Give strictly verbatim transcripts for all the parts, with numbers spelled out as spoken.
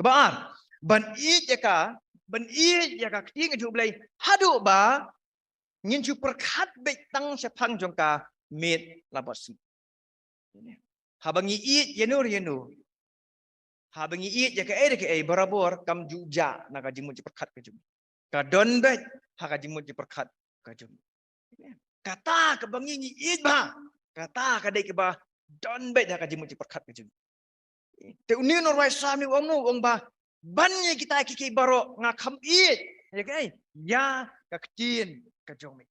Kaba ar, ban ïeit ïa ka, ban ïeit ïa ka ktien ka jong U Blei haduh ba ngin shu pyrkhat beit tang shaphang jong ka miet la bad sngi. Haba ngi ïeit ïano ïano, haba ngi ïeit ïa kaei kaei, barabor kam ju jah na ka jingmut jingpyrkhat ka jong ngi. Ka don beit ha ka jingmut jingpyrkhat ka jong ngi. Kata kaba ngi ngi ïeit bha, kata ka dei kaba don beit ha ka jingmut jingpyrkhat ka jong ngi. Te une u nongrwai Salm une u ong, u ong ba, ban ïa kita ki ki baroh nga kham ïeit ïa kaei, ïa ka ktien ka jong me.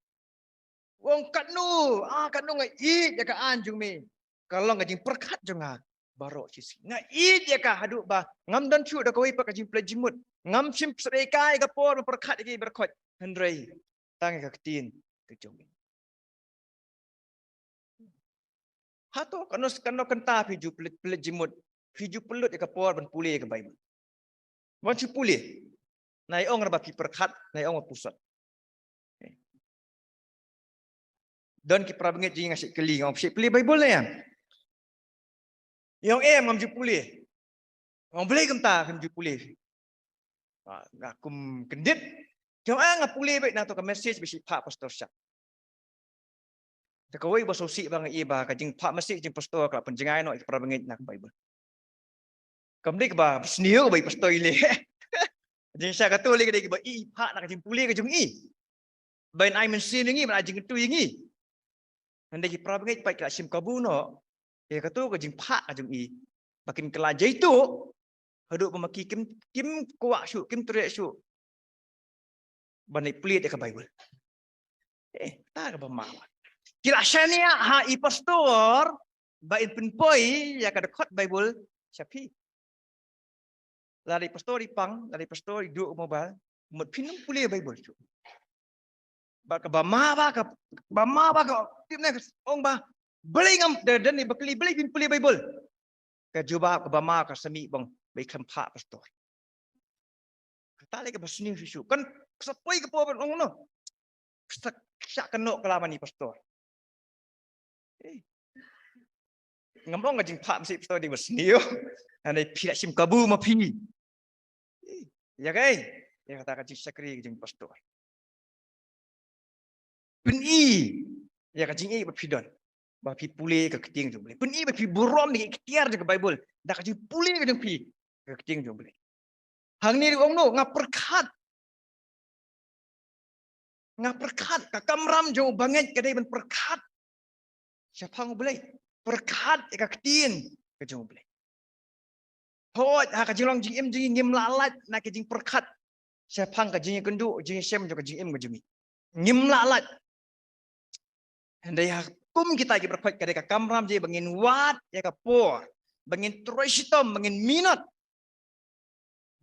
U ong katno, ah, katno nga ïeit ïa ka aiñ jong me. Ka long ka jingpyrkhat jong nga baroh shi sngi. Nga ïeit ïa ka haduh ba ngam don shuh da kawei pat ka jingpynleit jingmut. Ngam shym sdei kai ka por ban pyrkhat ïa ki baroh khoit. Hynrei tang ïa ka ktien ka jong me. Hato kano kano kynta phi ju pynleit, pynleit jingmut, phi ju pynlut ïa ka por ban pule ïa ka Baibl? Ban shu pule. Nai ong ra ba phi pyrkhat, nai ong ba puson. Don ki para bangeit jong ngi nga shu kylli, nga ong phi shu pule Baibl ne em? Ïa ong em, ngam ju pule. Ong balei kumta phim ju pule? Ah, nga kum kyndit. Ki ong ah, nga pule beit na to ka message ba shu phah pastor Shah. Te kawei ba sngewsih ba nga ïohi ba ka jingphah message jong pastor ka la pynjngai noh ïa ki para bangeit na ka Baibl. Kam dei kaba sniew ba i pastor i leh. Jingshah kato lei ka dei kaba i phah na ka jingpule ka jong i. Ban ai mynsiem ïa ngi, ban ai jingkyntu ïa ngi. Hynrei ki para bangeit pat ki la shim kabu noh ïa kato ka jingphah ka jong i. Ba kin kylla jaituh haduh ba ma ki kim, kim kwah shuh, kim treh shuh ban ïa pule ïa ka Baibl. Eh, ta kaba ma. Ki la shaniah ha i pastor ba in pynpoi ïa ka dkhot Baibl sha phi. Lada i pastor i pang, lada i pastor i duh mobile, mut phin ym pule Baibl shuh. Bad kaba ma ba ka, ba ma ba ka tip ne ka ong ba, balei ngam da, da ne ba kylli, balei phim pule Baibl? Ka jubab kaba ma ka sa mih bong ba i khlem phah pastor. Kata lei kaba sniew shisha. Kan sa poi ka por ban ong noh. Sa shah kynnoh ka la mani pastor. Eh. Ngam ong ka jingphah message pastor dei ba sniew. Hynrei phi la shim kabu ma phi. Eh. Ïa kaei? Ïa kata ka jingshakri ka jong pastor. Pyni ïa ka jingïeit ba phi don ba phi pule ka ktien jong U Blei. Pyni ba phi burom ïa ka iktiar jong ka Baibl da ka jingpule ka jong phi ka ktien jong U Blei. Hangne ruh ong noh, nga pyrkhat. Nga pyrkhat, ka kamram jong u bangeit ka dei ban pyrkhat shaphang U Blei. Pyrkhat ïa ka ktien ka jong U Blei. Hooid, ha ka jinglong jingim jong ngi ngim lah lait na ka jingpyrkhat shaphang ka jingïakynduh jingïashem jong ka jingim ka jong ngi. Ngim lah lait. Hynrei ha kum kita ki baroh khoit ka dei ka kamram jong ngi ba ngin wad ïa ka por, ba ngin trei shitom, ba ngin minot,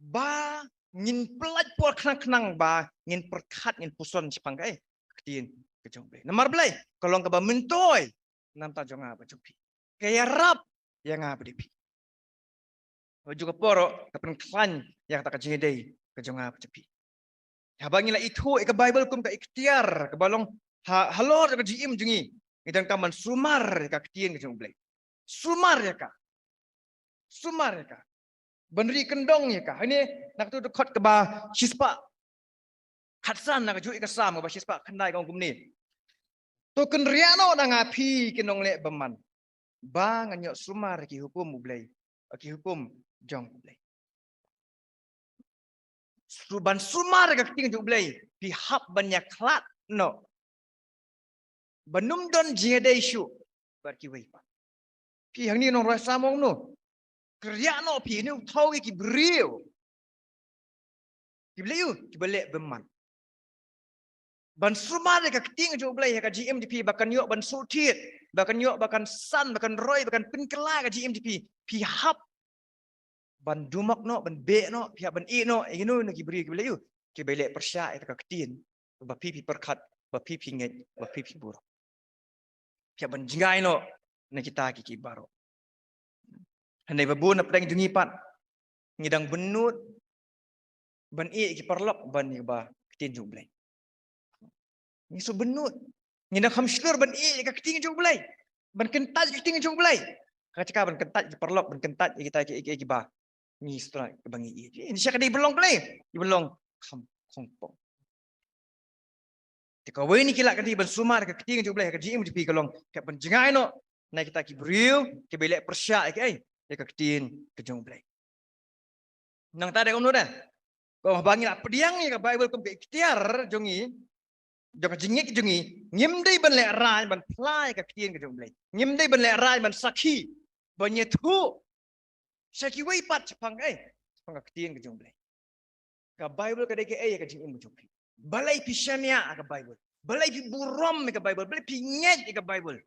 ba ngin pynlait por khnang khnang ba ngin pyrkhat, ngin puson shaphang kaei, ka ktien ka jong U Blei. Namar balei? Ka long kaba myntoi na ka bynta jong nga bad jong phi. Ka ïarap ïa nga bad ïa phi. Bad ha ka por ruh ka pynkhlaiñ ïa kata ka jingïadei ka jong nga bad jong phi. Haba ngi la ithuh ïa ka Baibl kum ka iktiar kaba long ha, halor ka jingim jong ngi, ngi donkam ban sumar ïa ka ktien ka jong U Blei. Sumar ïa ka. Sumar ïa ka. Ban ri kyndong ïa ka. Hangne na kato ka dkhot kaba shispah khatsan na kajuh ïa ka Salm kaba shispah khyndai ka ong kumne. To kynriah noh na nga phi ki nongleh bymman, ba ngan ïoh sumar ïa ki hukum U Blei, ïa ki hukum jong U Blei. Su ban sumar ïa ka ktien jong U Blei, phi hap ban ïakhlad noh. Ban ym don jingïadei shuh bad kiwei pat. Phi hangne nongrwai Salm ong noh. Kynriah noh phi, ne u thaw ïa ki briew. Kiba leh ïa u, kiba leh bymman. Ban sumar ïa ka ktien jong U Blei ha ka jingim jong phi ba kan ïoh ban suk thied, ba kan ïoh, ba kan san, ba kan roi, ba kan pynkylla ka jingim jong phi. Phi hap ban dumok noh, ban beh noh, phi hap ban ïeh noh ïa kino kino ki briew kiba leh ïa u, kiba leh pyrshah ïa ka ktien ba phi phi pyrkhat, ba phi phi ngeit, ba phi phi burom. Phi hap ban jngai noh na kita ki ki baroh. Hynrei ba bun na pdeng jong ngi pat ngi dang bynnud ban ïeh ïa ki paralok ban ïa kaba ktien jong U Blei. Ngi shu bynnud. Ngi dang kham shlur ban ïeh ïa ka ktien jong U Blei, ban kyntait ïa ka ktien jong U Blei. Ka jaka ban kyntait ïa ki paralok, ban kyntait ïa kita ki, ki, ki, kiba ngi stra kaba ngi ïeit. Ngi sha ka dei ban long Blei, ngi ban long kham khongpong. Te kawei na ki lad ka dei ban sumar ka ktien jong U Blei ha ka jingim jong phi ka long, ka ban jngai noh na kita ki briew kiba leh pyrshah ïa ka, ïa ka ktien ka jong U Blei. Nangta de kumno de? Ko ba ngi la pdiang ïa ka Bible kum ka iktiar jong ngi, jong ka jingngeit jong ngi, ngim dei ban lehraiñ ban phla ïa ka ktien ka jong U Blei. Ngim dei ban lehraiñ ban sakhi, ban ïathuh sha kiwei pat shaphang, eh, shaphang ka ktien ka jong U Blei. Ka Bible ka dei kaei ïa ka jingim ka jong phi? Balei phi shaniah ïa ka Bible? Balei phi burom ïa ka Bible? Balei phi ngeit ïa ka Bible?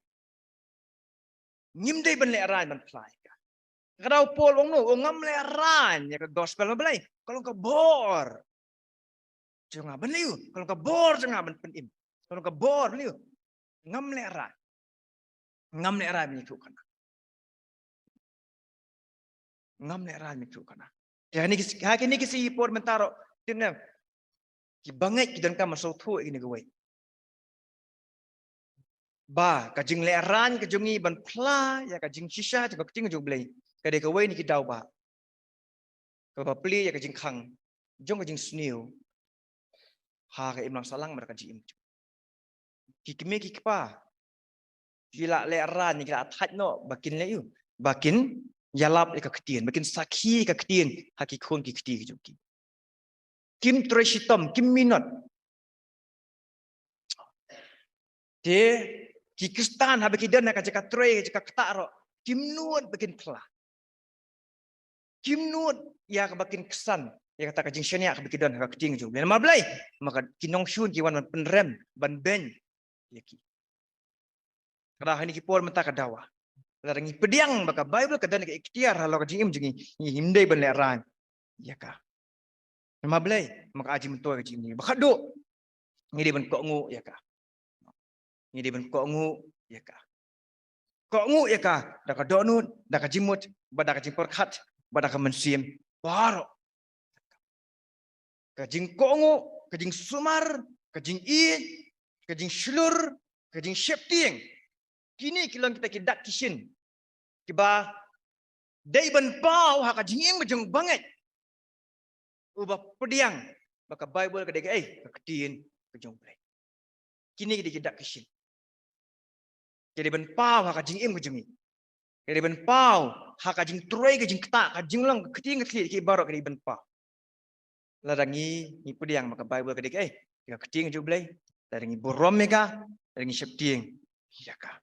Ngim dei ban lehraiñ ban phla ïa ka. Ka daw Paul u ong no, u ong ngam lehraiñ ïa ka gospel, ma balei? Ka long ka bor jong nga. Balei? Ka long ka bor jong nga ban pynim. Ka long ka bor, balei? Ngam lehraiñ. Ngam lehraiñ ban ïathuh khana. Ngam lehraiñ ban ïathuh khana. Te ha kine ki, ha kine ki sngi por mynta ruh, tip ne em, kiba ngeit ki donkam ban sngewthuh ïa kine kiwei. Ba ka jinglehraiñ ka jong ngi ban phla ïa ka jingshisha jong ka ktien jong U Blei ka dei kawei na ki daw ba, kaba plie ïa ka jingkhang jong ka jingsniew ha ka imlang sahlang bad ka jingim. Ki kmie ki kpa ki la lehraiñ, ki la thait noh ba kin leh ïa u, ba kin ïalap ïa ka ktien, ba kin sakhi ïa ka ktien ha ki khun ki kti ki jong ki. Kim trei shitom, kim minot. Te ki Khristan haba ki don ha ka jaka trei, ka jaka ktah ruh, kim nud ba kin phla. Kim nud ïa kaba kin ksan ïa kata ka jingshaniah kaba ki don ha ka ktien jong U Blei. Namar balei? Namar ka ki nongshun ki wan ban pynrem, ban beiñ ïa ki. Ka daw ha kine ki por mynta ka dawa, lada ngi pdiang ba ka Bible ka don ka iktiar halor ka jingim jong ngi, ngi hym dei ban lehraiñ ïa ka. Namar balei? Namar ka ai jingmyntoi ka jingim jong ngi. Ba khatduh, ngi dei ban kohnguh ïa ka. Ngi dei ban kohnguh ïa ka. Kohnguh ïa ka da ka dohnud, da ka jingmut, bad da ka jingpyrkhat, bad da ka mynsiem baroh. Ka jingkohnguh, ka jingsumar, ka jingïeit, ka jingshlur, ka jingsheptieng. Kine ki long kita ki dak ki shin kiba dei ban paw ha ka jingim ka jong u bangeit uba pdiang ba ka Bible ka dei kaei, ka ktien ka jong U Blei. Kine ki dei ki dak ki shin. Ki dei ban paw ha ka jingim ka jong ngi. Ki dei ban paw ha ka jingtrei, ka jingktah, ka jinglong, ka ktien ka thylliej, ki baroh ki dei ban paw. Lada ngi, ngi pdiang ba ka Bible ka dei kaei, ka ktien ka jong U Blei, lada ngi burom ïa ka, lada ngi sheptieng ïa ka.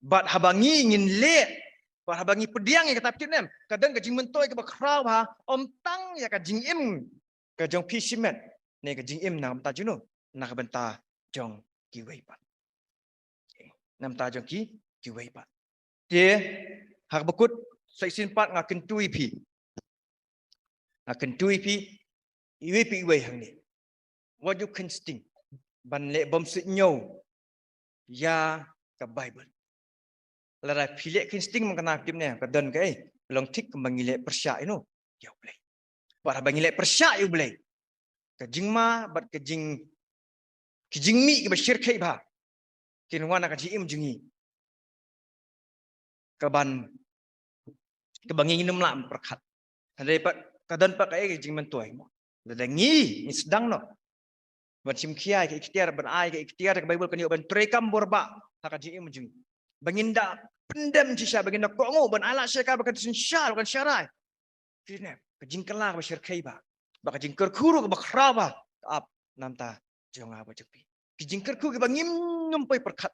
Bad haba ngi ngin leh, bad haba ngi pdiang ïa kata, tip ne em, ka don ka jingmyntoi kaba khraw bha, ym tang ïa ka jingim ka jong phi shimet, ne ka jingim na ka bynta jong no, na ka bynta jong kiwei pat. Na ka bynta jong ki, kiwei pat. Te ha kaba kut, sa shisien pat nga kyntu ïa phi. Nga kyntu ïa phi, iwei pa iwei hangne, wat ju kheiñ sting ban leh bymsuidñiew ïa ka Bible. Lada phi leh kheiñ sting, man ka na, tip ne em, ka don kaei, ka long thik kumba ngi leh pyrshah ïa no, ïa U Blei. Bad haba ngi leh pyrshah ïa U Blei, ka jingma bad ka jing, ki jingmih kiba shyrkhei bha kin wan ha ka jingim jong ngi, kaban, kaba ngi ngin ym lah ban pyrkhat. Hynrei pat ka don pat kaei, ka jingmyntoi. Lada ngi, ngi sdang noh ban shim khia ïa ka iktiar, ban ai ka iktiar ïa ka Bible kan ïoh ban treikam bor bha ha ka jingim jong ngi, ba ngin da pyndem shisha, ba ngin da kohnguh, ban ai lad sha ka, ba kan synshar, ba kan sharai. Tip ne em, ka jingkylla kaba shyrkhei bha, bad ka jingkyrkhu ruh kaba khraw bha ka ap na ka bynta jong nga bad jong phi. Ki jingkyrkhu kiba ngim, ngim poi pyrkhat.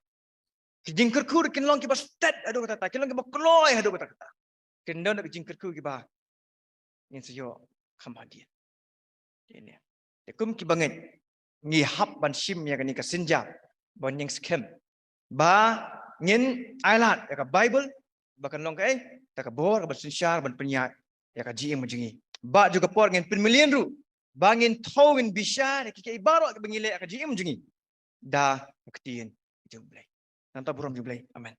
Ki jingkyrkhu ruh kin long kiba stet haduh katta katta, kin long kiba kloi haduh katta katta. Kin don ki jingkyrkhu kiba ngin sa ïoh kham hadien. Te kum ki bangeit, ngi hap ban shim ïa kane ka synja ban ïeng skhem ba ngin ailad ïa ka Bible ba kan long kaei, kata ka bor kaban synshar, ban pynïaid ïa ka jingim jong ngi. Bad ha ka por ngin pynmlien ruh ba ngin thew, ngin bishar ïa kiei kiei baroh kiba ngi leh ha ka jingim jong ngi da ka ktien jong U Blei. Na ka bynta burom jong U Blei. Amen.